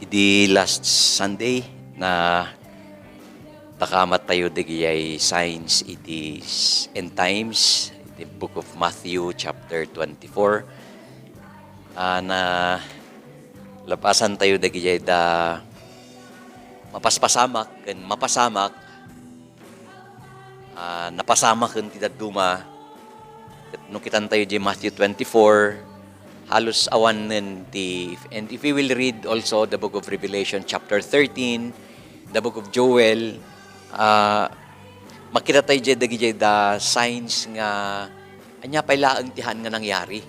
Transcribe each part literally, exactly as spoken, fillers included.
Idi last Sunday, natakamat tayo dagijay signs iti s-, end times, iti Book of Matthew chapter twenty-four. Ah, nalapasan tayo dagijay da mapaspasamak ken mapasamak, ah, napasamaken ti dadduma. Ket no kitan tayo di Matthew twenty-four, halos awanen ti, and if we will read also the book of Revelation chapter thirteen, the book of Joel, ah, makita tayo di dagijay da signs nga ania pay laeng ti haan nga nangyari.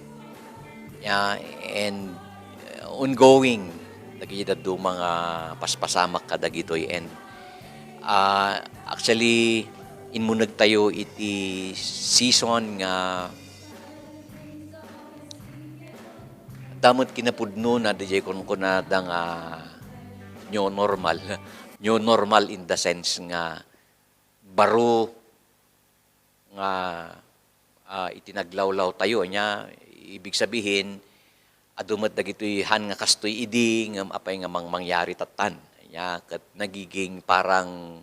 Yeah, and, uh, ongoing dagiti dadduma nga paspasamak kadagitoy. And, uh, actually, inmuneg tayo iti season nga damo met kinapudno na dijay kunkunada nga new normal. New normal in the sense nga baro nga, ah, iti naglawlaw tayo, ania, ibig sabihin, adu met dagitoy haan nga kastoy idi, ngem apay nga mang-, mangyari tattan. Ania, ket nagiging parang,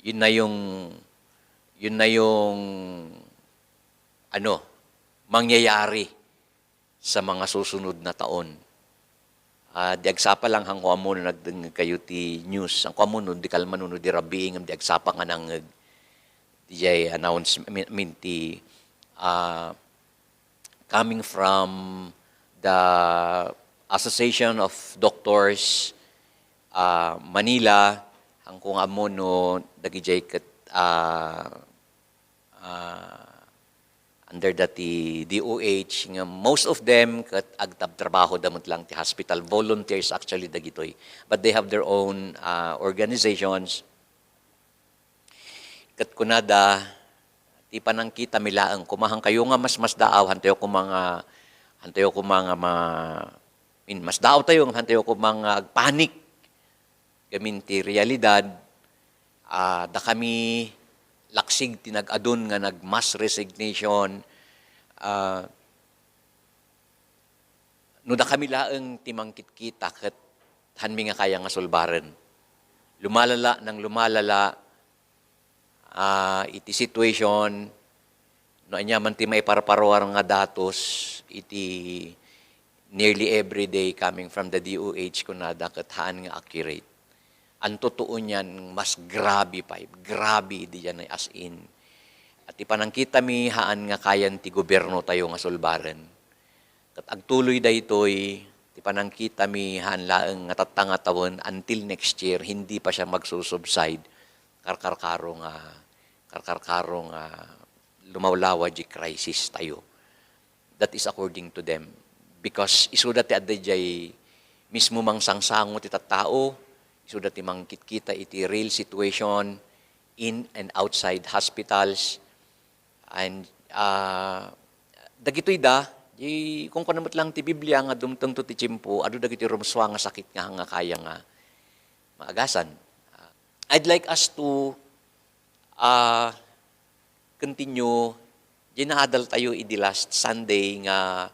yun na yung, yun na yung, ano, mangyayari sa mga susunod na taon. Ah, di agsapa lang, haanko ammo no nagdengngeg kayo ti news. Haanko ammo no di kalman no di rabii ngem di agsapa nga nangngeg. Dijay announce-, I mean, I mean, ti, ah, coming from the Association of Doctors, ah, Manila, haanko nga ammo no dagijay ket, ah, ah, under dati D O H, nga most of them ket agtabtrabahoda met lang ti hospital, volunteers actually dagitoy. But they have their own, ah, organizations. Ket kunada, ti panangkitami laeng, koma haankayo nga masmasdaaw, haantayo koma nga, haantayo koma nga ma-, I mean, masdaaw tayo, haantayo koma nga agpanik. Gamin ti realidad, ah, dakami laksig ti nag-adun nga nag-mass resignation. Ah, no dakami laeng ti mangkitkita ket haanmi nga kaya nga sulbaren. Lumalala nang lumalala, ah, iti situation, no ania man ti maiparparuar nga datos iti nearly every day coming from the D O H, kunada ket haan nga accurate. Anto too niyan, mas grabe pay, grabe idi diay as in. At ti panangkitami, haan nga kayan ti gobierno tayo nga sulbaren. Ket agtuloy daytoy, ti panangkitami, haan laeng nga tatta nga tawen until next year, hindi pa siya magsusubside. Karkarkaro nga, karkarkaro nga lumawlawa di crisis tayo. That is according to them. Because isuda ti adda diay mismo mangsangsango ti tattao, isuda ti mangkitkita iti real situation in and outside hospitals. And, ah, dagitoy da, di, kunkuana met lang ti Biblia nga dumtengto ti tiempo, adu dagiti rumsua nga sakit nga, nga kaya nga maagasan. Ah, I'd like us to, ah, continue, di naadal tayo idi last Sunday nga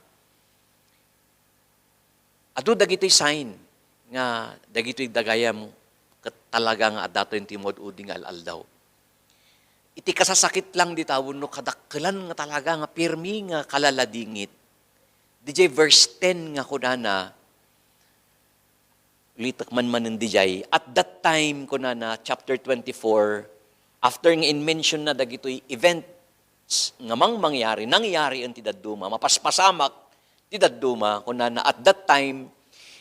adu dagitoy sign nga dagitoy gagayam ket talaga nga adda toy ti maud-udi nga al-aldaw. Iti kasasakit lang dita wenno kadakkelan nga talaga nga pirmi nga kalaladingit. Dijay verse ten nga kunana, ulitek man manen dijay, at that time, kunana, chapter twenty-four, after nga in-mention na dagitoy events nga mangmangyari, nangyari iti dadduma, mapaspasamak ti dadduma, kunana, at that time,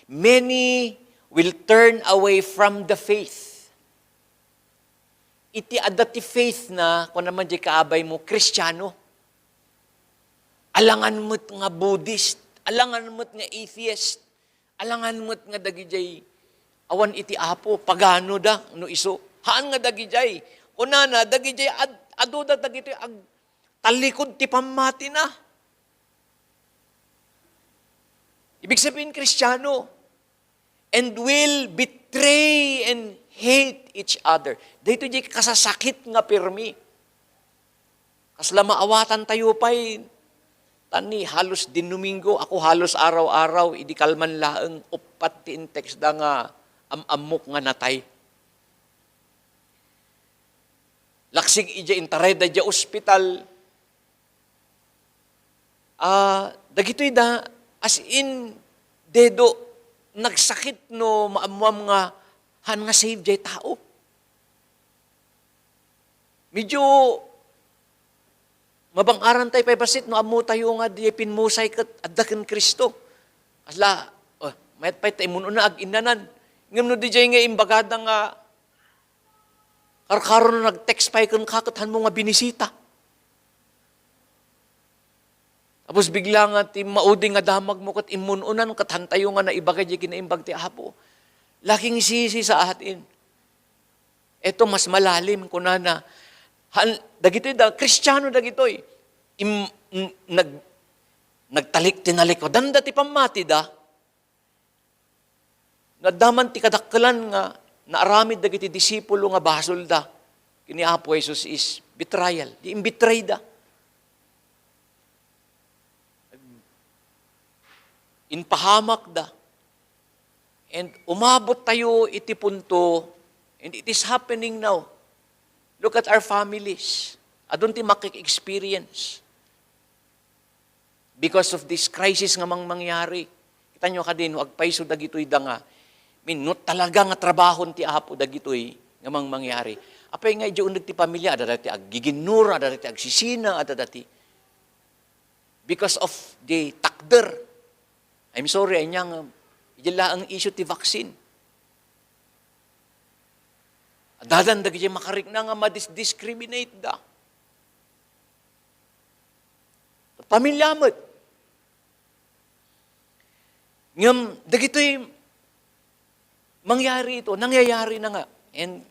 many will turn away from the faith. Iti adda ti faith na, kuna man di kaabay mo, Kristiano. Alangan met nga Buddhist, alangan met nga atheist, alangan met nga dagijay awan iti Apo, pagano da, no isu. Haan nga dagijay. Kunana, dagijay ad-, adu da dagitoy agtallikud ti pammatina. Ibig sabihin, Kristiano. And will betray and hate each other. Daytoy di kasasakit nga pirmi. Kasla maawatan tayo pay, Tan ni halos dinuminggo, ako halos araw-araw, idi kalman laeng, uppat ti in-text da nga am-ammok nga natay. Laksig idiay intarayda idiay ospital, ah, dagitoy da, as in, dedo, nagsakit no maammoam nga haan nga save jay tao. Medyo mabang-aran tayo pay bassit no ammo tayo nga di pinmusay ket adda ken Cristo. Kasla, oh, mayat pay ta immun-una ag-innanan. Ngem no di jay nga imbagada nga karkaro no nag-text pay kenka ket hanmo nga binisita. Tapos bigla nga ti maudi nga damagmo ket immun-unan ket hantayo nga naibaga jay kinaimbag ti Apo. Laking sisi sa atin. Eto, mas malalim, kunana. Han-, dagitoy da, Kristiano dagitoy. Im-, n-, nag-, nagtalik-, tinalikudan da ti pammati da. Naddaman ti kadakkelan nga naaramid dagiti disipulo nga basolda ken ni Apo Jesus is betrayal. Di imbetray da. Impahamak da. And umabot tayo iti punto, and it is happening now. Look at our families. Adun ti makik-experience because of this crisis nga mang mangyari. Kita nyo kadi, no agpayso dagitoy da nga, I mean, no talaga nga trabahon ti Apo dagitoy nga mang mangyari. Apay nga, idiay uneg ti pamilya, adda dati aggiginnura, adda dati agsisina, adda dati because of the takder. I'm sorry, anya nga, idiay laeng issue ti vaccine. Addan dagiti makarikna nga madis-discriminate da. Pamilya met. Ngem, dagitoy mangyari ito, nangyayari na nga. And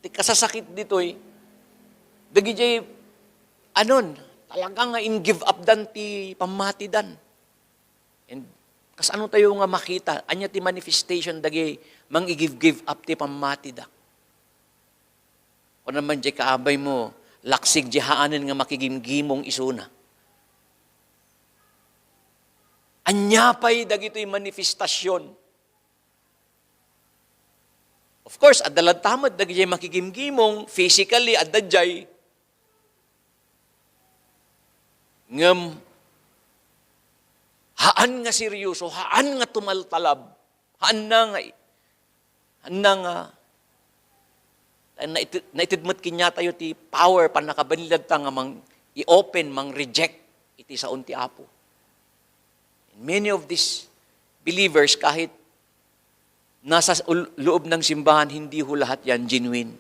ti kasasakit ditoy, dagiti anon, talaga nga in-give up dan ti pammatidan. And kasano tayo nga makita? Anya ti manifestation dagiti mang-i-give, give up ti pammatida? Kuna man jay kaabay mo, laksig jay haanen nga makigimgimong isuna. Anya pay dagitoy manifestasyon? Of course, adda latta met dagiti makigimgimong, physically, adda jay. Ngem, haan nga seryoso, haan nga tumaltalab, haan na nga, haan na nga, naited-, naited met kaniatayo ti power, pannakabalin latta nga mang-i-open, mang-reject iti saon ti Apo. And many of these believers, kahit nasa ul-, loob ng simbahan, hindi ho lahat yan genuine.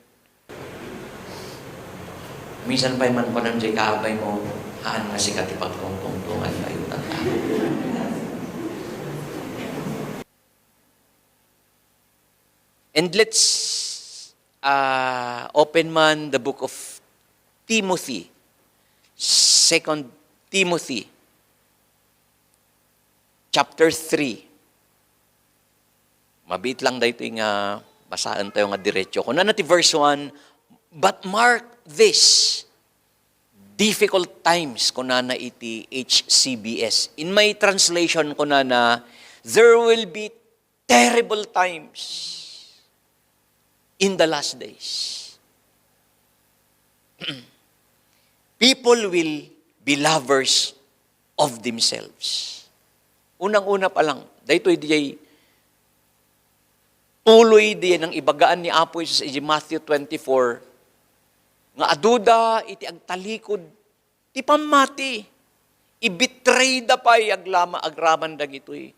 Minsan pay man kunam jay kaabay mo, haan nga sika ti pagtungtungtungan tayo ng tao. And let's, uh, open man the book of Timothy, Second Timothy, chapter three. Mabiit lang daytoy nga basaen tayo nga diretso. Kunana ti verse one, "But mark this, difficult times," kunana iti H C B S. In my translation, kunana, "There will be terrible times in the last days." People will be lovers of themselves. Unang-una pa lang, daytoy diay tuloy diay nang ibagaan ni Apo Jesus iti Matthew twenty-four, nga aduda iti agtalikod ti pammati. I-betray da pay aglama-, agraman dagitoy.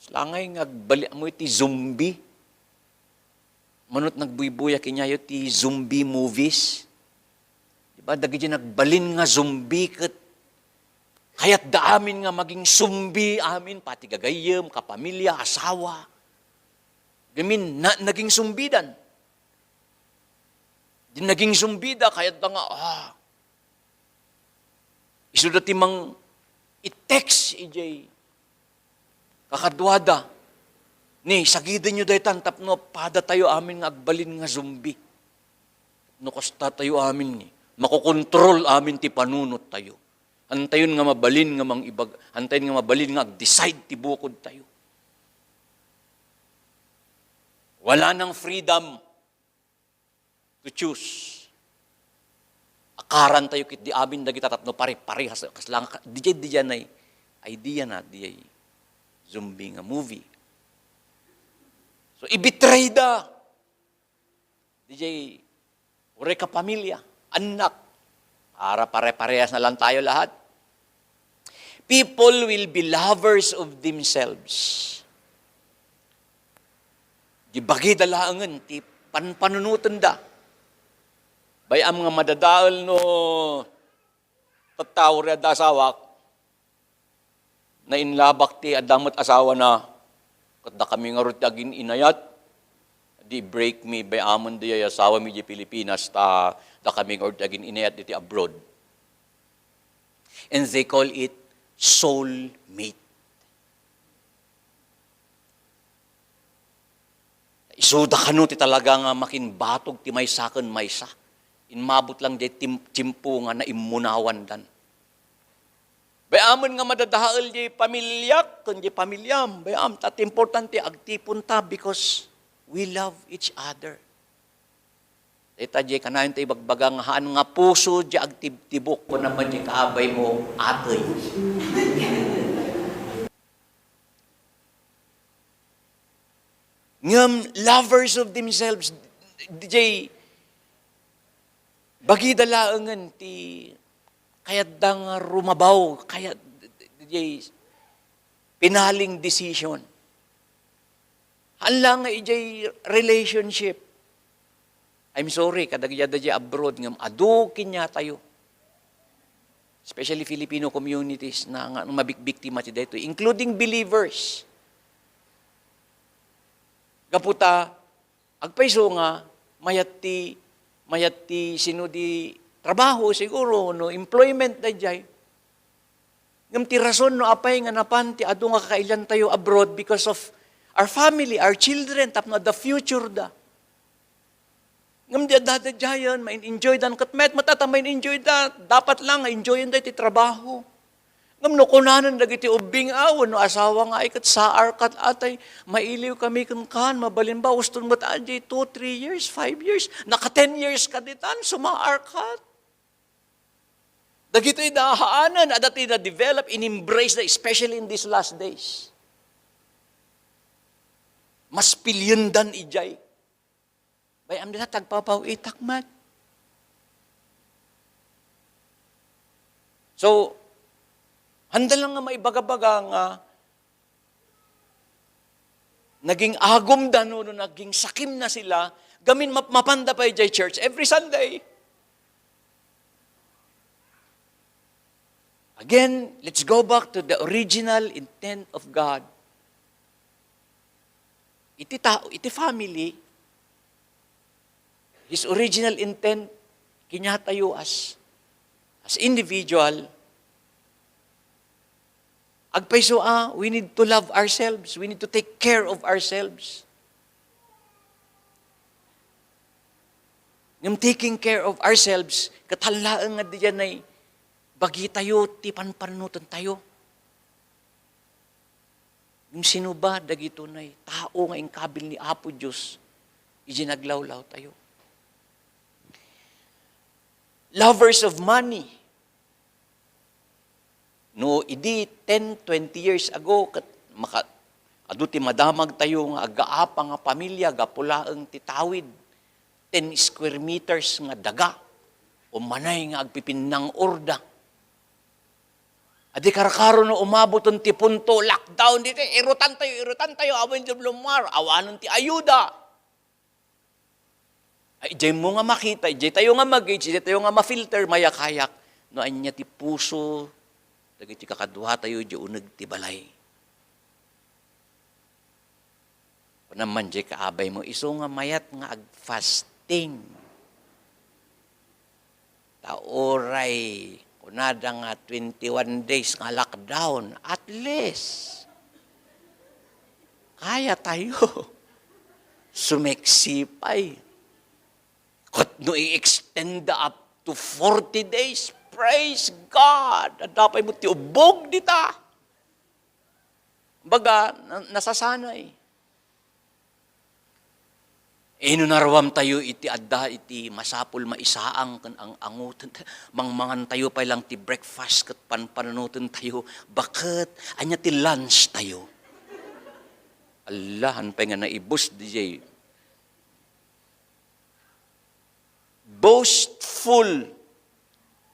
Salangay nga agbali-, ammo iti zombie. Manut nagbuybuya kaniayo ti zombie movies. Di ba? Dagiti nagbalin nga zombie ket kayatda amin nga maging zombie amin, pati gagayyem, kapamilya, asawa. Gamin, na-, naging zombie dan. Di naging zombie da, kayatda nga, ah, isuda ti mang-i-text idiay kakaduada, ni, "Sagidenyo daytan tapno padatayo amin nga agbalin nga zombie. No kasta tayo amin ni, Makokontrol amin ti panunot tayo. Hantayon nga mabalin nga mangibag, hantayon nga mabalin nga ag-decide ti bukod tayo. Wala nang freedom to choose. Akaran tayo ket di amin dagita tapno pare-parehas, kasla nga, di jay, di jay nay idea na, di jay zombie nga movie. So, i-betray da. Di jay, uray kapamilya, annak. Para pare-parehas na lang tayo lahat. People will be lovers of themselves. Di bagida laengen ti panpanunotenda. Bay-am nga madadael no tattao ri adda asawak, nainlabak ti adda met asawana, ket dakami ngarud ti agin-inayat, di break mi, bay-amen dayay asawami di Pilipinas, ta dakami ngarud ti agin-inayat diti abroad. And they call it soulmate. Isuda kano ti talaga nga makinbatog ti maysa ken maysa. Immabot lang jay tim-, tiempo nga naimmunawandan. Bay-amen nga madadael jay pamiliak ken jay pamiliam. Bay-am, ta ti importante agtipon ta because we love each other. Dayta jay kanayon ta ibagbaga nga haan nga puso jay agtibtibok, kuna man jay kaabay mo, atey. Ngem lovers of themselves, jay bagida laengen ti kayatda nga rumabaw, kayat, jay pinaling decision. Haan la nga ijay relationship. I'm sorry, kadagiti adda jay abroad ngem adu kaniatayo. Especially Filipino communities na nga mabikbiktima ti daytoy, including believers. Gapu ta, agpayso nga mayat ti, mayat ti sino di trabaho, siguro, no employment dayjay. Ngem ti rason no apay nga napan ti adu nga kakailiantayo abroad because of our family, our children, tapno adda future da. Ngem di adda daydiayen, main-enjoy dan ket met, met ata main-enjoy da, dapat lang nga enjoyen da iti trabaho. Ngem no kunanen dagiti ubbing, "Aw, no asawa nga ay ket saar kat atay, mailiw kami kenkan, mabalin ba, uston met adjay two, three years, five years, naka ten years ka ditan, sumaar kat." Dagitoy da haanen, adda ti na-develop, in-embrace da, especially in these last days. Mas piliendan ijay. Bay-am dita, tagpapaw-itak met. So, handa lang nga maibagabaga nga naging agumda no, no naging sakimna sila, gamin map-, mapanda pay jay church every Sunday. Again, let's go back to the original intent of God. Iti tao, iti family, His original intent, kaniatayo as, as individual, agpayso a, we need to love ourselves. We need to take care of ourselves. Ngem taking care of ourselves, ket haan laeng nga diay nay bagitayo ti panpanunotentayo. Ngem sino ba dagitoy tao nga inkabil ni Apo Dios iti naglawlawtayo? Lovers of money. No, idi ten, twenty years ago, ket maka-, adu ti madamagtayo nga aggaapa nga pamilia gapu laeng ti tawid, ten square meters nga daga, umanay nga agpipinnang-orda. Adi karkaro no umaboten ti punto, lockdown ditoy, irutantayo, irutantayo, awan ti lumar, awanen ti ayuda. Ay, idiay mo nga makita, idiay tayo nga ma-gauge, idiay tayo nga ma-filter, mayakayak, no ania ti puso dagiti kakaduatayo idiay uneg ti balay. Kuna man jay kaabaymo, isu nga mayat nga ag-fasting. Ta uray, kunada nga twenty-one days nga lockdown, at least, kayatayo. Sumeksi pay. Ket no i-extend da up to forty days. Praise God! Adda pay met ti ubbog dita. Baga, na-, nasasanay. Inunarwam tayo iti adda iti masapul maisaang ken ang-angoten. Mangmangan tayo pay lang ti breakfast ket panpanunotentayo. Baket, ania ti lunch tayo? Allahan pay nga naibus, D J. Boastful,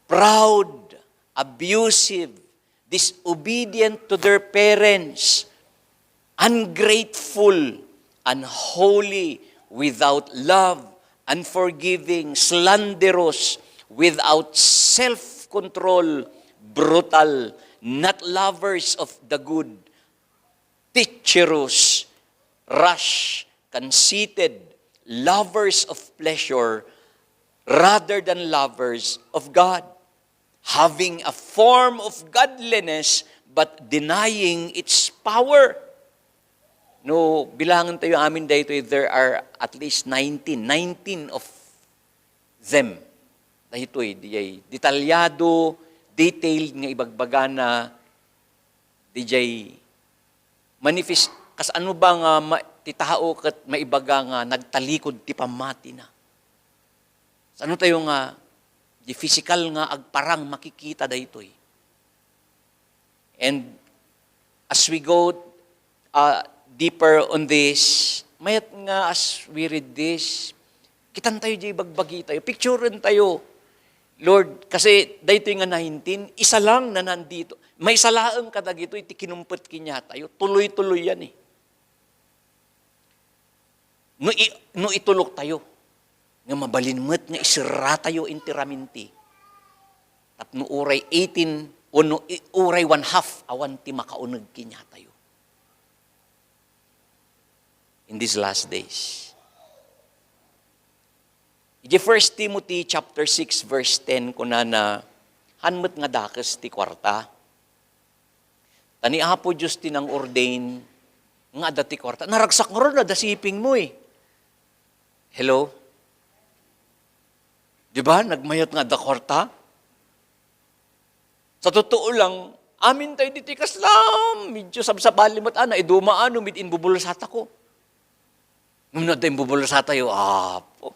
proud, abusive, disobedient to their parents, ungrateful, unholy, without love, unforgiving, slanderous, without self-control, brutal, not lovers of the good, treacherous, rash, conceited, lovers of pleasure rather than lovers of God, having a form of godliness but denying its power. No, bilangan tayo amin daytoy, there are at least nineteen, nineteen of them. Daytoy, di ay detalyado, detailed nga ibagbagana, di jay manifest, kas ano ba nga ma-, ti tao ket maibaga nga nagtalikod ti pammatina? Sano tayo nga di physical nga agparang makikita daytoy? And as we go, uh, deeper on this, mayat nga as we read this, kitan tayo di bagbagi tayo, picturen tayo, Lord, kasi daytoy nga nineteen, isa lang na nandito. May salaeng kadagito iti kinumpet kaniatayo. Tuloy-tuloy yan eh. No, i-, no itulok tayo, nga mabalin met nga iserra tayo iti raminti, tapno uray eighteen, o no, i-, uray one half, awan ti makauneg kaniatayo in these last days. Iti First Timothy chapter six, verse ten, kunana, "Haan met nga dakes ti kuarta." Ta ni Apo Dios ti nang-ordain nga adda ti kuarta. Naragsak ngarud, adda sipingmo eh. Hello? Di ba? Nagmayat nga adda kuarta? Sa totoo lang, amin tayo ditoy kasla, medyo sabsabali met, ana, idumaano, mid-in bubulsatako. Ngem no adda imbubulsatayo, Apo.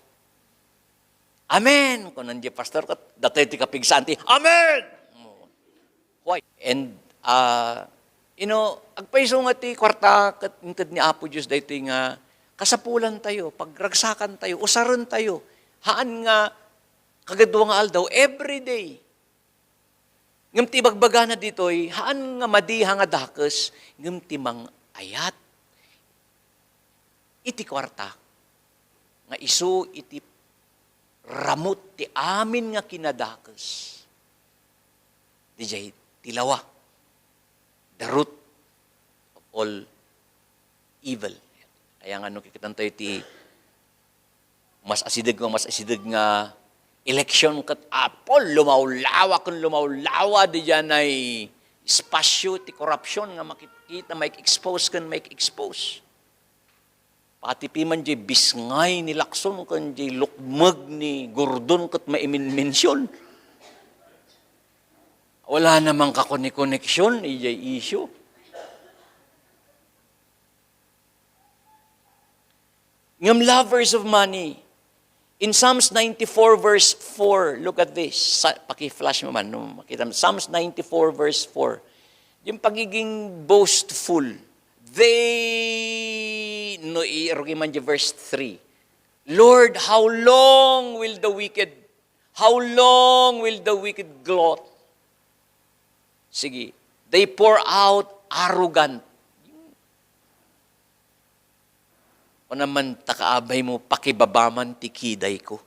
Amen! Kunan di pastor, ket datayo ti kapigsaan ti, "Amen!" Why? And, ah, you know, agpayso nga ti kuarta ket inted ni Apo Dios daytoy nga kasapulan tayo, pagragsakan tayo, usaren tayo. Haan nga kagadua nga aldaw, every day. Ngem ti ibagbagana ditoy, haan nga madiha nga dakes, ngem ti mangayat iti kuarta nga isu iti ramut ti amin nga kinadakes. Dijay ti lawa, the root of all evil. Kaya nga no kikitan tayo ti mas asideg nga, mas asideg nga election ket Apo, lumawlawa ken lumawlawa didiay espasyo ti korupsyon nga makikita, maik-expose ken maik-expose. Pati piman di bisngay ni Lacson ken di lukmeg ni Gordon ket maiminmension. Wala namang kakoni-koneksion idiay issue. Ngem lovers of money. In Psalms ninety-four verse four, look at this. Sa, paki-flash mo man, no? Makita mo. Psalms ninety-four verse four. Yung pagiging boastful. They, no, irugi man di verse three. "Lord, how long will the wicked, how long will the wicked gloat?" Sige. "They pour out arrogant." Kuna man ta kaabay mo, "Pakibabaman ti kiday ko."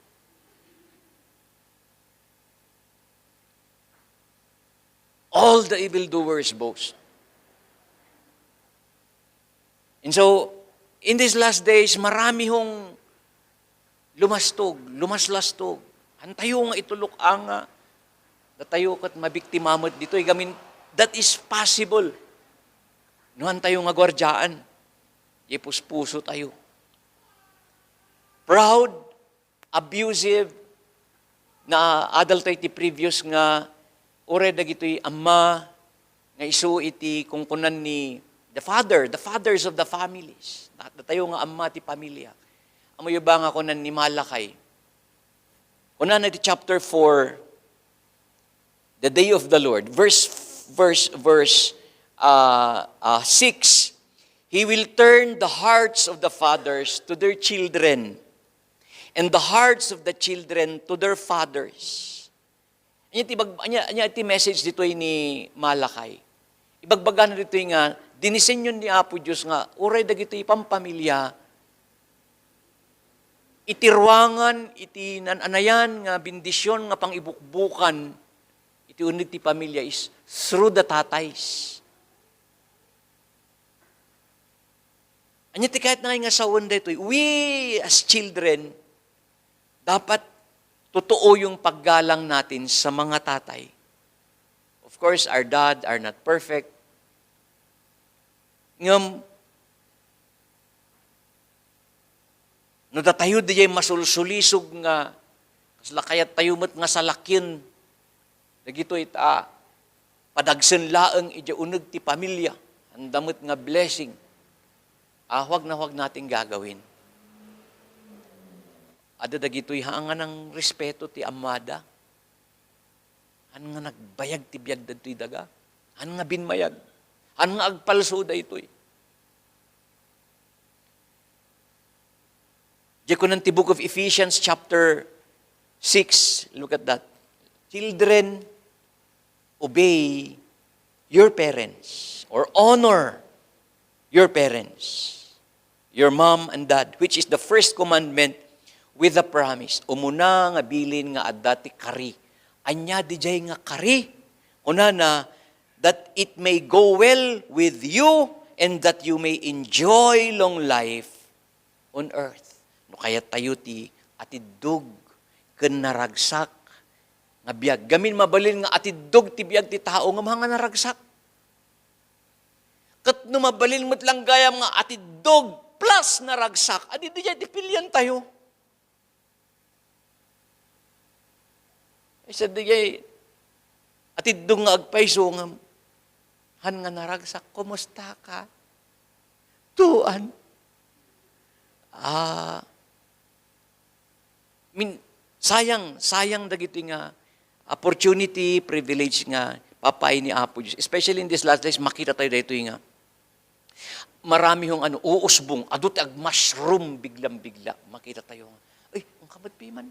All the evildoers boast. And so, in these last days, marami hong lumastog, lumaslastog. Haan tayo nga itulok-a nga datayo ket mabiktima met ditoy. Gamin, that is possible. No, haan tayo nga guardiaan. Ipuspuso tayo. Proud, abusive, Naadal tayo iti previous nga, uray dagitoy amma nga isu iti kungkunan ni the father, the fathers of the families. Datayo nga amma ti pamilya. Ammoyo ba nga kunan ni Malakay? Kunana iti chapter four, the day of the Lord, verse, verse, verse, uh, uh, six, "He will turn the hearts of the fathers to their children, and the hearts of the children to their fathers." Ania ti bag-, ania, ania ti message ditoy ni Malakay? Ibagbagana ditoy nga, dinisenyon ni Apo Dios nga, uray dagitoy pampamilya, iti ruangan, iti nan-anayan nga bendisyon nga pangibukbukan, iti uneg ti pamilya is through the tatays. Ania ti kayatna nga sawen daytoy? We as children, dapat totoo yung paggalang natin sa mga tatay. Of course, our dad are not perfect. Ngem, no datayo diay masulsulisog nga, kasla kayattayo met nga salakien dagitoy ta padagsen laeng idiay uneg ti pamilya, anda met nga blessing. Ah, huwag na huwag natin gagawin. Adda dagitoy haan nga nangrespeto ti ammada. Haan nga nagbayag ti biag dagitoy daga. Haan nga binmayag. Haan nga agpalso daytoy. Diay kunan ti Book of Ephesians chapter six, look at that. "Children, obey your parents," or honor your parents, your mom and dad, which is the first commandment with a promise. Umuna nga bilin nga adda ti kari. Ania diay nga kari? Kunana, "That it may go well with you and that you may enjoy long life on earth." No kayattayo ti atiddog ken naragsak nga biag. Gamin mabalin nga atiddog ti biag ti tao ngem haan nga naragsak. Ket no mabalin met lang gayam nga atiddog plus naragsak, adi diay ti piliantayo. Ay, sa diay, atiddog nga agpayso nga, haan nga naragsak, "Kumusta ka?" Tuan. Ah, min-, sayang, sayang dagiti nga opportunity, privilege nga papaay ni Apo Dios. Especially in these last days, makita tayo daytoy nga marami hong ano, uusbong, adu ti agmushroom biglang-bigla. Makita tayo nga, "Ay, ang kamat piman.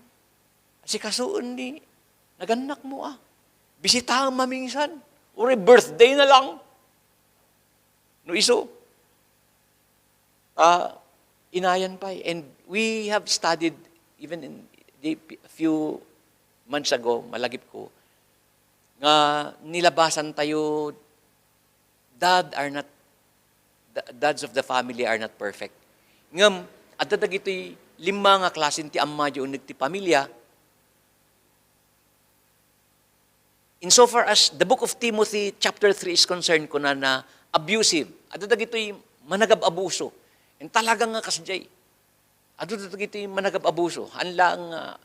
Asikasoen ni nagannak mo, ah. Bisitaam mamingsan. Uray birthday na lang." No isu, ah, inayan pay. And we have studied, even in the p-, few months ago, malagip ko, nga nilabasan tayo, dad are not, da-, dads of the family are not perfect. Ngem, adda dagitoy lima nga klasen ti amma diay uneg ti pamilya. Insofar as the book of Timothy chapter three is concerned, kunana, abusive. Adda dagitoy managab-abuso. And talaga nga kasdiay. Adda dagitoy managab-abuso. Haan laeng nga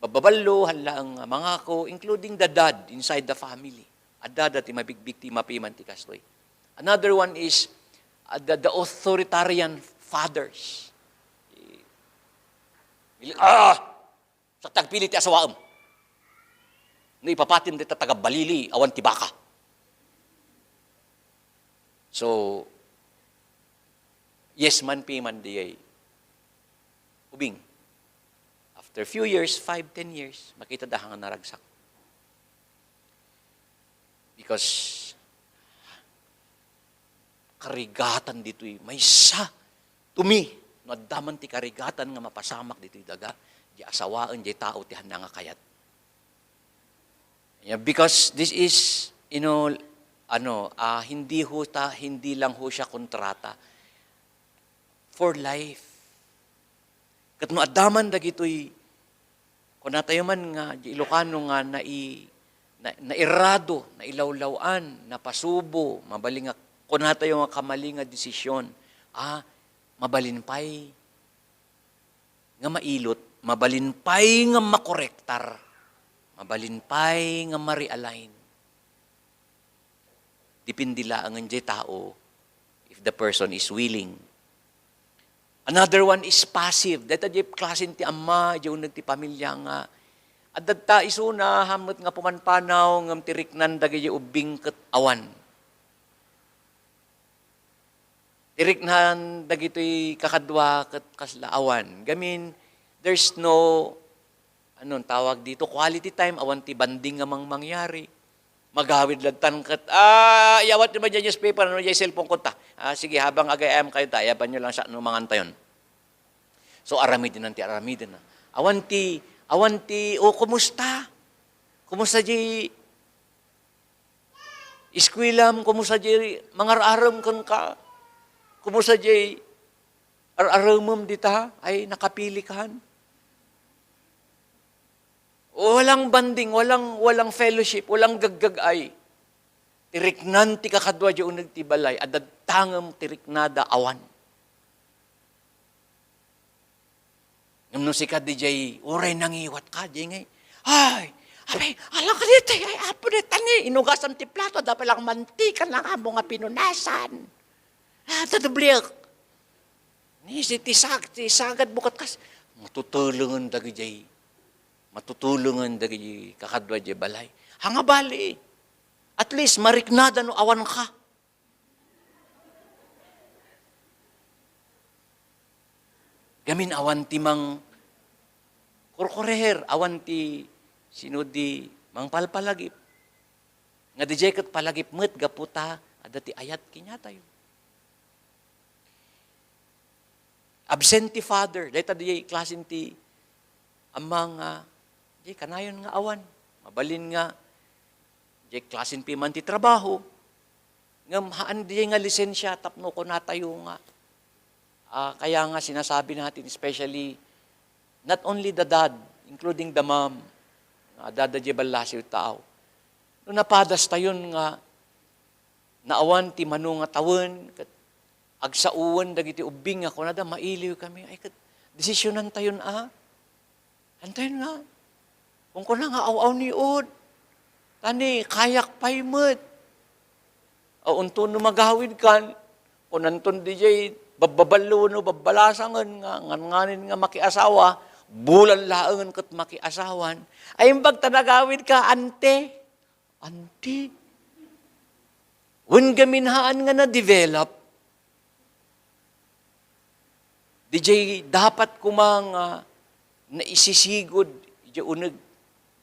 mababallo, haan laeng nga mangako, including the dad inside the family. Adda dagiti mabigbig ti mapiman ti kastoy. Another one is, uh, the, the authoritarian fathers. Ah! Sa ti agpili ti asawaem. No ipapatim dita taga Balili, awan ti baka. So, yes man piman diay ubing. After few years, five, ten years, makita da nga naragsak. Because karigatan ditoy maysa. Tumi, no adda man ti karigatan nga mapasamak ditoy daga, di asawaen, di tao ti hanna nga kayat. Yeah, because this is, you know, ano, ah, hindi ho ta-, hindi lang ho siya kontrata. For life. Ket no adda man dagitoy, kunatayo man nga, di Ilocano nga nai-, na-, nairado, nailawlaw-an, napasubo, mabalin nga, kunatayo nga kamali nga desisyon, ah, mabalin pay nga mailot, mabalin pay nga makorektar. Mabalin pay nga ma-realign. Depende laengen jay tao if the person is willing. Another one is passive. Dayta jay klasen ti ama, jay uneg ti pamilya nga adda ta isuna, hammet nga pumanpanaw, ngem ti riknan dagiti ubbing ket awan. Ti riknan dagitoy kakadua ket kasla awan. Gamin, there's no, anong tawag dito, quality time, awan ti bonding nga mang-, mangyari. Magawid lagtan ket, ah, iyawat nyo ba dyan newspaper, ano, dyan cellphone ko ta? Ah, sige, habang agayam kayo ta, ayaban nyo lang siya, no, mangantayon. So, aramiden ti aramiden na. Awan ti, awan ti, o, kumusta? Kumusta di Iskwelam, kumusta jay mangar-arem kenka? Kumusta jay ar-aremem dita? Ay, nakapili kan? Walang bonding, walang, walang fellowship, walang gaggag-ay. Ti riknan ti kakadua jay uneg ti balay, adda tangem ti riknada awan. Ngem no sika di jay, uray nangiwat ka, di ngay, "Ay, abay, ala ka ditoy, ay, apo, deta ni, inugasam ti plato, dapat lang mantika na nga mo nga pinunasan." Ah, tadubliak. Ni si ti sag-, ti sagad bukat kas, matutulengen dagijay, matutulengen dagijay kakadua jay balay. Hanga bali, at least, mariknada no awan ka. Gamin awan ti mang kurkureher, awan ti sino di mangpalpalagip. Nga dijay ket palagip met gapu ta adda ti ayat kaniatayo. Absentee father, dayta dijay klasen ti Amma nga, di kanayon nga awan. Mabalin nga, di klasen piman ti trabaho. Ngem haan di nga lisensia tapno kunatayo nga, ah, kaya nga sinasabi natin, especially, not only the dad, including the mom, nga dada di ballasiw tao. No napadas tayon nga naawan ti mano nga tawen, ket agsaoen dagiti ubbing nga kunada, "Mailiw kami." Ay, ket, desisionan tayon a. Antayon nga, kung kuna nga aw-aw ni ud, tani kayak pay met. O, unto no magawid kan, kunanton dijay babbaballo no babbalasangen nga, ngan-, nganin nga makiasawa, bulan laengen ket makiasawan. Ay, imbag ta nagawid ka, ante. Anti. Wen gamin haan nga na-develop, dijay dapat koma nga naisisigud iti uneg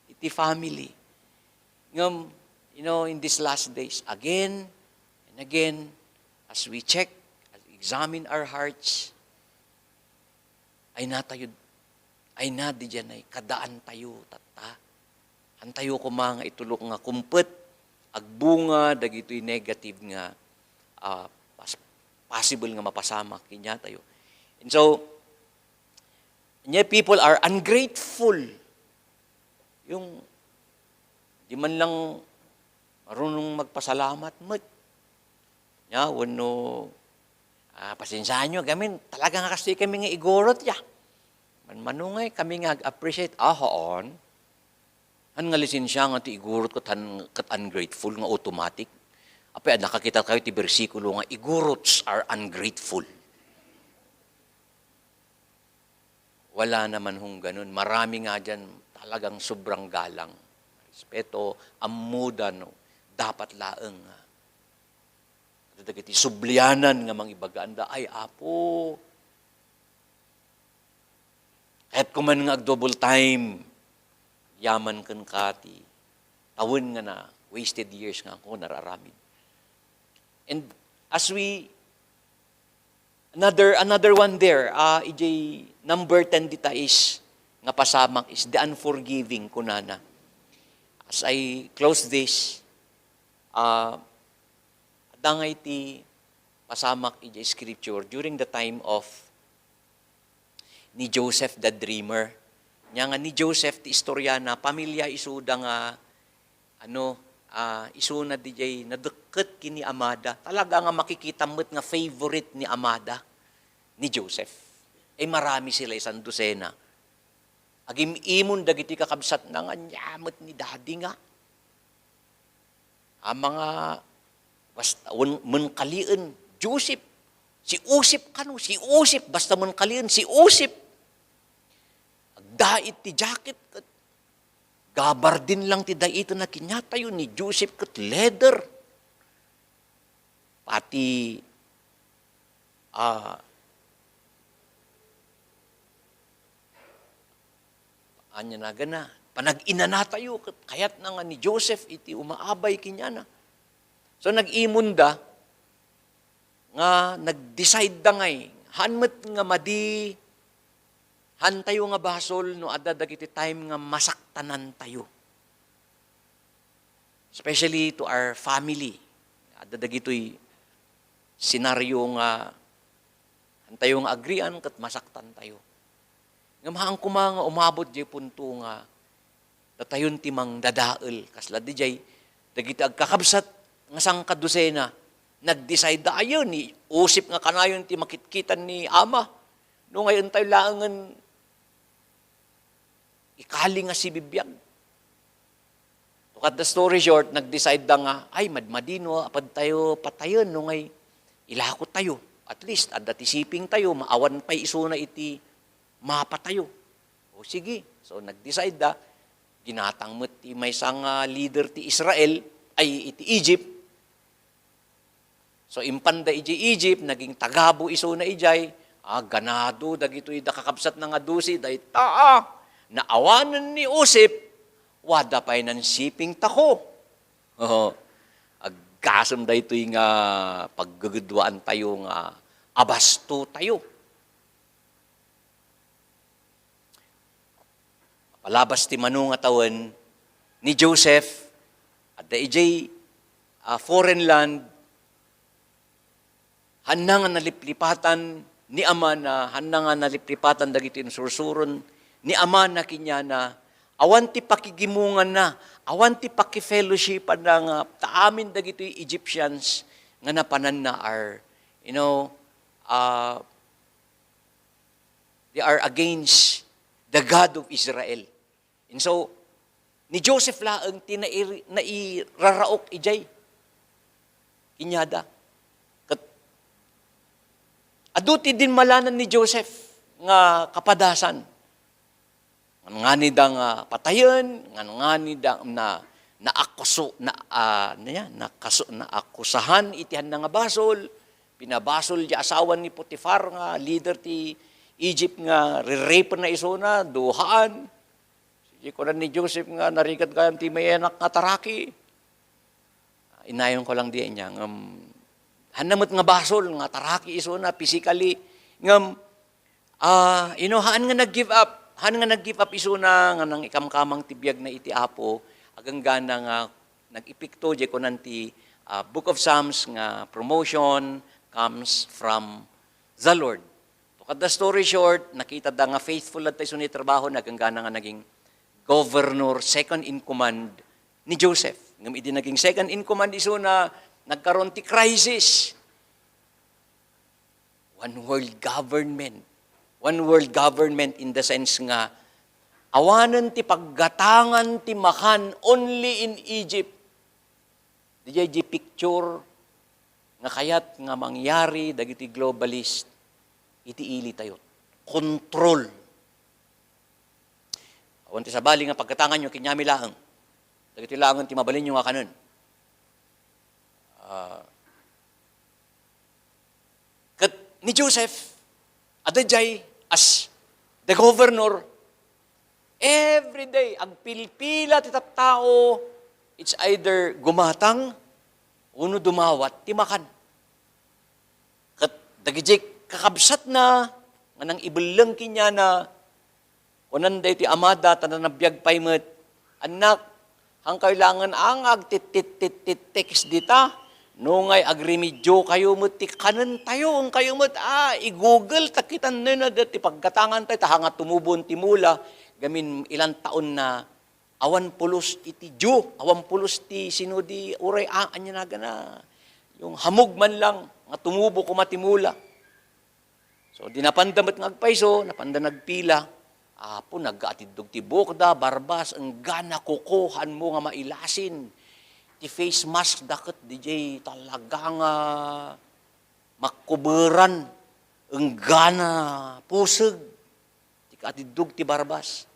iti family. Ngem, you know, in these last days, again and again, as we check, as we examine our hearts, ay natayo, ay na di diay kaddaan tayo tatta. Antayo koma nga itulok nga kumpet, agbunga dagitoy negative nga, ah, pas-, possible nga mapasamak kaniatayo. And so, ania, people are ungrateful. Yung di man lang marunong magpasalamat met. Nia, wenno, ah, pasensiaanyo, gamin, talaga nga kastoy kami nga igurot, ya. Manmanungay kami nga ag-appreciate, ah, haan. Han nga lisensia nga ti igurot ket han, ket ungrateful nga automatic. Apay, nakakita kayo ti bersikulo nga, "Igurots are ungrateful." Wala naman hong ganun. Marami nga diyan talagang sobrang galang, respeto, ammo da, no? Dapat laeng nga. Dagiti sublianan nga mangibaga, anda, "Ay, Apo, kayat ko man nga ag-double time, yaman kenka ti tawen nga na wasted years nga ako nararamid." And as we Another, another one there, ah, ijay number ten dita is, nga pasamak is the unforgiving, kunana. As I close this, ah, adda nga iti pasamak ijay scripture during the time of ni Joseph the Dreamer. Nia nga ni Joseph ti istorya na, pamilya isuda nga ano, ah, isuna dijay nadekket ken ni amada. Talaga nga makikita met nga favorite ni amada ni Joseph. Eh, marami sila, isang dosena. Agim-imon dagiti kakabsatna nga ania met ni daddy nga. A, mga basta wen-, menkalien, Joseph. Si Joseph kano, si Joseph, basta menkalien, si Joseph. Agdait ti jacket, ket gabardin lang ti daitena kaniatayo, ni Joseph ket leather. Pati, ah, ania nagana, panag-inanatayo, ket kayatna nga ni Joseph iti umaabay kaniana. So, nag-imonda nga nag-decide da ngay, haan met nga madi, haantayo nga basol no adda dagiti time nga masaktanantayo. Especially to our family. Adda dagitoy senaryo nga haantayo nga agrian ket masaktantayo. Ngem haan koma nga umabot jay punto nga datayon ti mangdadael. Kasla dijay, dagiti agkakabsat nga sangkadusena, nag-decide da, ayo, ni Joseph nga kanayon ti makitkitan ni ama. No ngay, intayo laengen ikali nga sibibiag. To cut the story short, nag-decide da nga, ay, madmadino, apadtayo patayen, no ngay, ilakotayo. At least, adda ti sipingtayo, maawan pay isuna iti mapatayo. O sige. So, nag-decide da, ginatang met ti maysa nga leader ti Israel, ay, iti Egypt. So, impanda idiay Egypt, naging tagabu isuna idiay, a, ganado dagitoy da kakabsatna nga dose, dayta, a, naawanen ni Joseph, wada pay nansipingtako. Oo. Aggasem daytoy nga paggugudwaantayo nga abastotayo. Palabas ti mano nga tawen ni Joseph, adda idiay, ah, foreign land, haanna nga naliplipatan ni amana, haanna nga naliplipatan dagiti insursuron ni amana kaniana, awan ti pakigimonganna, awan ti pakifellowshipanna nga ta amin dagitoy Egyptians nga napananna are, you know, ah, they are against the God of Israel. And so, ni Joseph laeng ti nairi-, nairaraok idiay kaniada. Ket adu ti dinmalanan ni Joseph nga kapadasan. Ngan-nganida nga patayen, ngan-nganida na, naakuso-, na, ah, ano yan, nakaso-, naakusahan iti haanna nga basol, pinabasol ti asawa ni Potifar nga leader ti Egypt nga rerapenna isuna, duhaan. Sige, kunan ni Joseph nga, narigat gayam ti mayanak nga taraki. Inayonko lang diay ania, ngem, haanna met nga basol nga taraki isuna physically, ngem, ah, you know, haan nga nag-give up. Haan nga nag-give up isuna nga nangikamkamang ti biagna iti Apo, aganggana nga nag-epekto, diay kunan ti, ah, Book of Psalms nga promotion comes from the Lord. To cut the story short, nakitada nga faithful latta isuna iti trabahona, aganggana nga naging governor, second in command ni Joseph. Ngem idi naging second in command isuna, nagkaron ti crisis. One world government. One world government in the sense nga awanen ti paggatangan ti makan only in Egypt. Diay di picture nga kayat nga mangyari dagiti globalist iti ilitayo. Control. Awan ti sabali nga pagkatanganyo, kaniami laeng. Dagitoy laengen ti mabalinyo nga kanen. Ah, ket ni Joseph, adda diay as the governor, every day, agpilpila ti tattao, it's either gumatang wenno dumawat ti makan. Ket dagiti kakabsatna nga nangibelleng kaniana, kunan daytoy amada, ta nanabiag pay met, "Annak, haankayo laengen a nga agtittit-tittit-text dita, no ngay agremediokayo met ti kanentayo, haankayo met a i-Google ta kitannayo na daytoy paggatangantayo, ta haan nga tumubo ti mula, gamin ilan taon na awan pulos iti Dios, awan pulos ti sino di uray a, ania nagana, yung hamog man lang nga tumubo koma ti mula." So, di napanda met nga agpayso, napanda nagpila. Apo, naggaatiddog ti buokda, barbas, enggana kukuhanmo nga mailasin. Ti face mask da ket D J talaga nga makkuberan, enggana puseg ti kaatiddog ti barbas.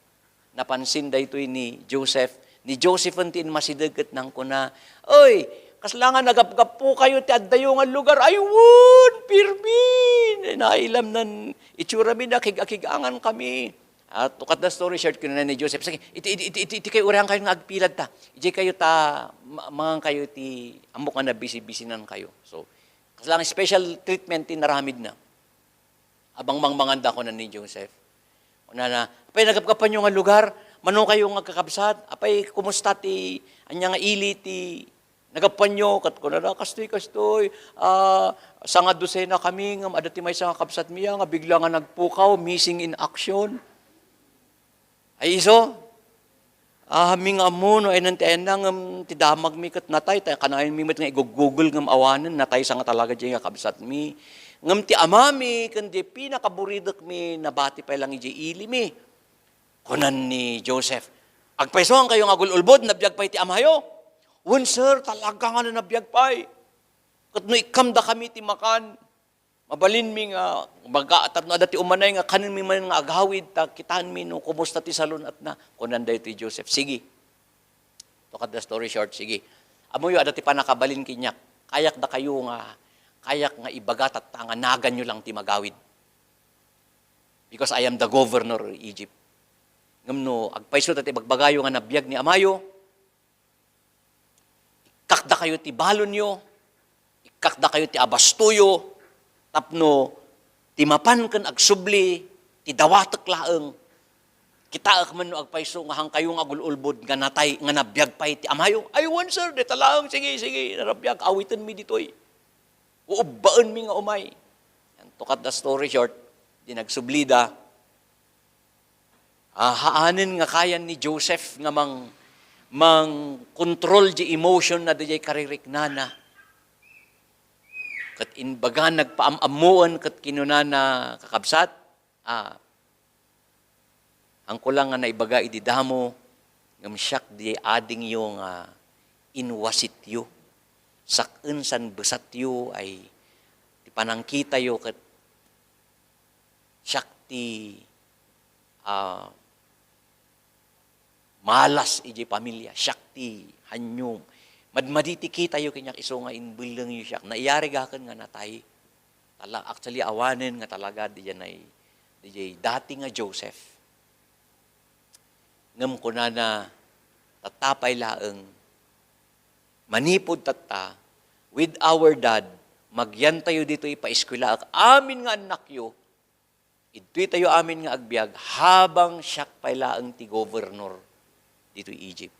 Napansin daytoy ni Joseph. Ni Josephen ti inmasideg ket nangkuna, "Oy, kasla nga nagapgappokayo ti addayo nga lugar?" "Ay wen, pirmi! Nailamnan itsura mi, nakig-akig-angan kami." At to cut the story short, kinuna ni Joseph, "Sige, iti, iti, iti, iti, iti kayo, urian kayo nga agpilad ta. Iti kayo ta, ma-, mangan kayo ti, ammok nga nabisi-bisinan kayo." So, kasla nga special treatment ti naramidna. Abang mangmanganda, kuna ni Joseph. Kunana, "Apay, nagapgapanyo nga lugar? Mano kayo nga kakabsat? Apay, kumusta ti ania nga ili ti nagappanyo?" Ket kunana, "Kastoy, kastoy, ah, sanga dosena kami, ngem adda ti maysa nga kabsatmi a nga bigla nga nagpukaw, missing in action." Ay isu, ah, mi nga ammo no aynan ti ayanna, ngem ti damagmi ket natay, ta kanayon mi met nga igugugol ngem awanen, natay sa nga talaga diay nga kabsatmi. Ngem ti amami ken diay pinakaburidekmi, nabati pay lang idiay ilimi. Kunan ni Joseph, "Agpaysuan kayo nga agul-ulbod, nabiag pay ti amayo?" "Wen, sir, talaga nga nabiag pay. Ket no ikkam dakami ti makan, mabalinmi nga baga, tapno adda ti umanay nga kanenmi man nga agawid, ta kitaenmi no kumusta ti salun-atna." Kunan daytoy Joseph, "Sige. To cut the story short, sige. Ammoyo, adda ti pannakabalin kaniak. Kayak dakayo nga, kayak nga ibaga tatta nga naganyo lang ti magawid. Because I am the governor of Egypt. Ngem no agpayso ta ti ibagbagayo nga nabiag ni amayo, ikkakdakayo ti balonyo, ikkakdakayo ti abastoyo, tapno ti mapan ken agsubli ti dawatek laeng, kitaek man no agpayso nga hankayo nga agul-ulbod nga natay, nga nabiag pay ti amayo." "Ay wen, sir, dayta laeng. Sige, sige, narabiag, awitenmi ditoy. Uubbaenmi nga umay." And to cut the story short, di nagsublida, Ah, haanen nga kayan ni Joseph nga mang-, mang-control di emotion na diay kaririknana. Ket imbaga nagpaam-ammoen ket kinunana, "Kakabsat, ah, haanko lang nga naibaga idi damo, ngem siak diay adingyo nga inwasityo. Sak-en san besatyo ay ti panangkitayo ket siak ti, ah, malas idiay pamilia, siak ti haniom. Madmadi ti kitayo kaniak isu nga imbellengyo siak. Naiyarigaken nga natay." Tala-, actually, awanen nga talaga diay, diay dati nga Joseph. Ngem kunana, "Tatta pay laeng, manipud tatta, with our dad, magyantayo ditoy paeskuelaek amin nga annakyo, idtoy tayo amin nga agbiag habang siak pay laeng ti gobernador ditoy Egypt."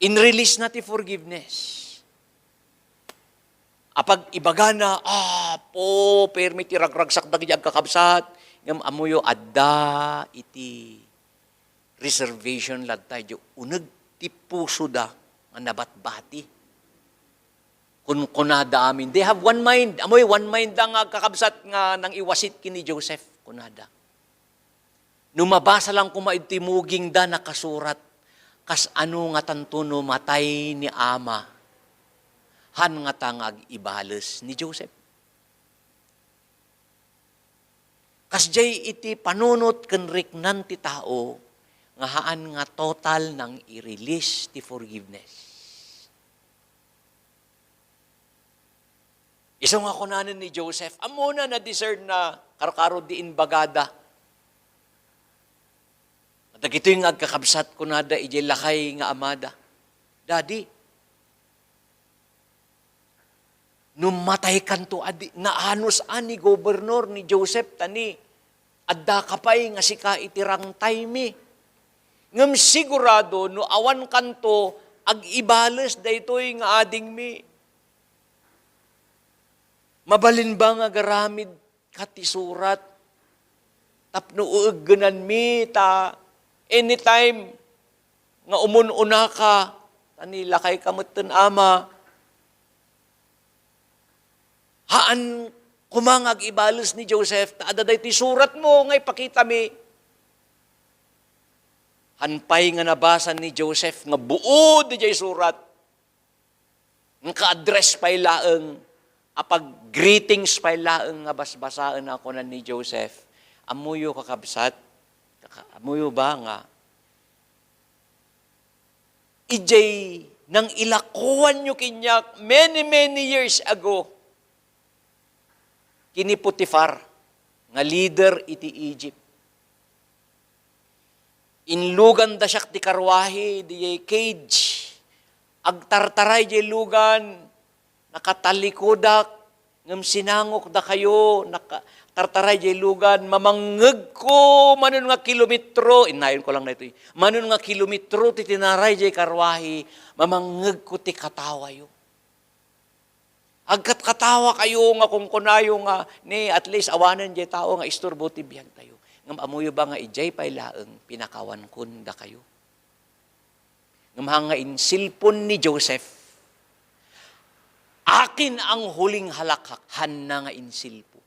Inrelease na ti forgiveness. Apag ibagana, "Apo, permi ti ragragsak dagiti agkakabsat." Ngem ammoyo, adda iti reservation latta idiay uneg ti pusoda nga nabatbati. Kunkunada amin. They have one mind. Ammoy, one mind da nga agkakabsat nga nangiwasit ken ni Joseph, kunada. No mabasa lang koma iti mugingda, nakasurat, kas ano nga tanto no matay ni ama, han ngata nga ag-ibales ni Joseph. Kasdiay iti panunot ken riknan ti tao nga haan nga total nang i-release ti forgiveness. Isu nga kunanen ni Joseph, ammona, na-discern na karkaro di imbagada. Dagitoy nga agkakabsat, kunada idiay lakay nga amada, "Daddy, no mataykanto a di, naanus a ni gobernador ni Joseph, ta ni addaka pay nga sika iti rangtaymi. Ngem sigurado no awan kanto, ag-ibales daytoy nga adingmi. Mabalin ba nga agaramid ka ti surat tapno ueggenanmi, ta anytime nga umun-unaka, ta ni lakayka metten, ama, haan koma nga ag-ibales ni Joseph, ta adda daytoy suratmo nga ipakitami." Haan pay nga nabasa ni Joseph nga buod diay surat. Nga ka-address pay laeng, apag-greetings pay laeng nga basbasaen a kunan ni Joseph, "Ammoyo, kakabsat, kaka-, ammoyo ba nga idiay nangilakoanyo kaniak many, many years ago, ken ni Potifar nga leader iti Egypt. Inluganda siak ti karwahi, diay cage. Agtartaray diay lugan, nakatalikodak, ngem sinangok dakayo, naka-, tartaray diay lugan, mamangngegko manon nga kilometro," innayon ko lang daytoy, "manon nga kilometro ti tinaray diay karwahi, mamangngegko ti katawayo." Agkatkatawa kayo nga kunkunayo nga, ni, at least awanen diay tao nga isturbo ti biag tayo. Ngem ammoyo ba nga idiay pay laeng pinakawankon dakayo? Ngem haan nga insilpon ni Joseph, "Akin ang huling halakhak," haanna nga insilpo.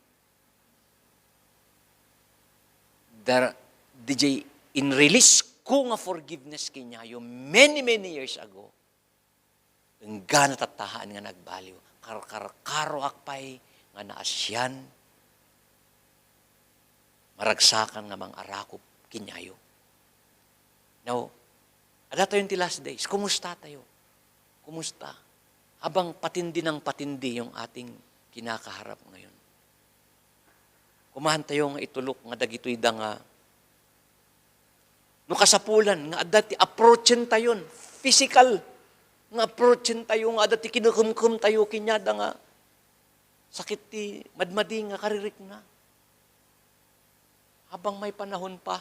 Dar-, didiay inrelease ko nga forgiveness kaniayo many, many years ago. Enggana tatta haan nga nagbaliw. Karkarkaroak pay nga naasian, maragsakan nga mangarakop kaniayo. Now, adda tayon ti last days. Kumusta tayo? Kumusta? Habang patindi nang patindi yung ating kinakaharap ngayon. Kumahan tayo nga itulok nga dagitoy da nga no kasapulan nga adda ti approachen tayon, physical nga approachen tayo, nga adda ti kinukemkem tayo, kaniada nga sakit ti madmadi nga karirikna. Habang may panahon pa,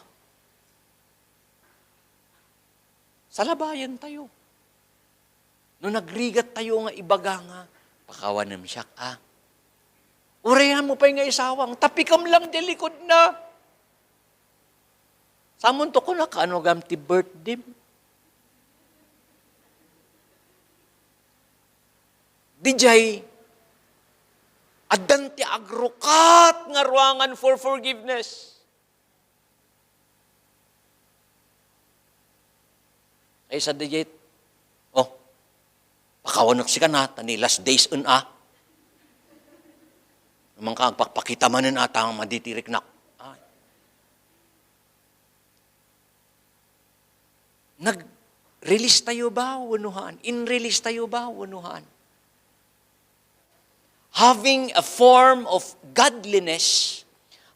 salabayan tayo. No nagrigat tayo nga ibaga nga, "Pakawanem siak, a." Urayan mo pay nga isawang, tapikem lang di likod na. Samonto ko na, "Kaano gam ti birthday?" Dijay, addan ti agrukat nga ruangan for forgiveness. Ay, sa dijay, "Oh, pakawanek sika na, ta ni last days en a. Naman ka, agpakpakita manen a, ta madi ti riknak." Ay. Nag-release tayo ba wenno haan? In-release tayo ba wenno haan? Having a form of godliness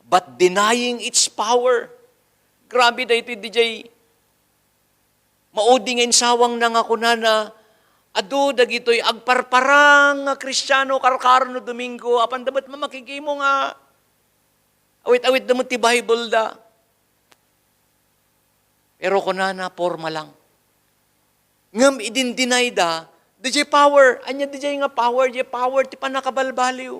but denying its power. Grabe daytoy dijay maudi nga insawangna nga kunana, adu dagitoy agparparang nga Kristiano karkaro no Domingo, apanda met makikimo nga awit-awitda met ti Bible da. Pero kunana, porma lang. Ngem idin-deny da, dijay power. Ania dijay nga power? Dijay power ti pannakabalbaliw.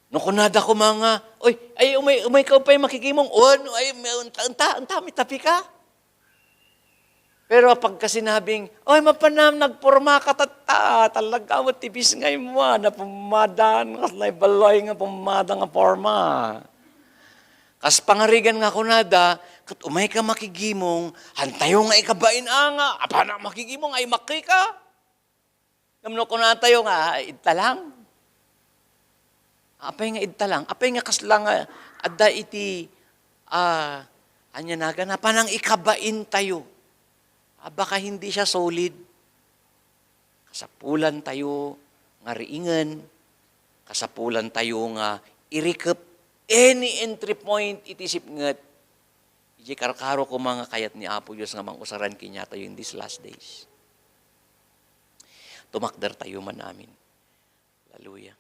No kunada koma nga, "Oy, ay, umay, umay ka pay makikimong." "O, ano, ay, may, unta, unta, unta, may tapi ka?" Pero pagka sinabing, "Oy, mapanam, nagporma ka tatta, talaga mo, tipis nga imo, ah, napumadan, kaslay baloy nga pumada nga porma." Kas pangarigan nga kunada, "Ket umay ka makigimong, hantayo nga ikabain a nga, apana makigimong, ay makki ka." Ngem no kunatayo nga, "Ah, idta lang." Apay nga idta lang? Apay nga kasla nga adda iti, ah, ania nagan, panangikabain tayo? Ah, baka hindi siya solid. Kasapulan tayo nga riingen. Kasapulan tayo nga irikep any entry point iti sipnget. Iti karkaro koma nga kayat ni Apo Dios nga mangusaran kaniatayo in these last days. Tumakder tayo man amin. Hallelujah.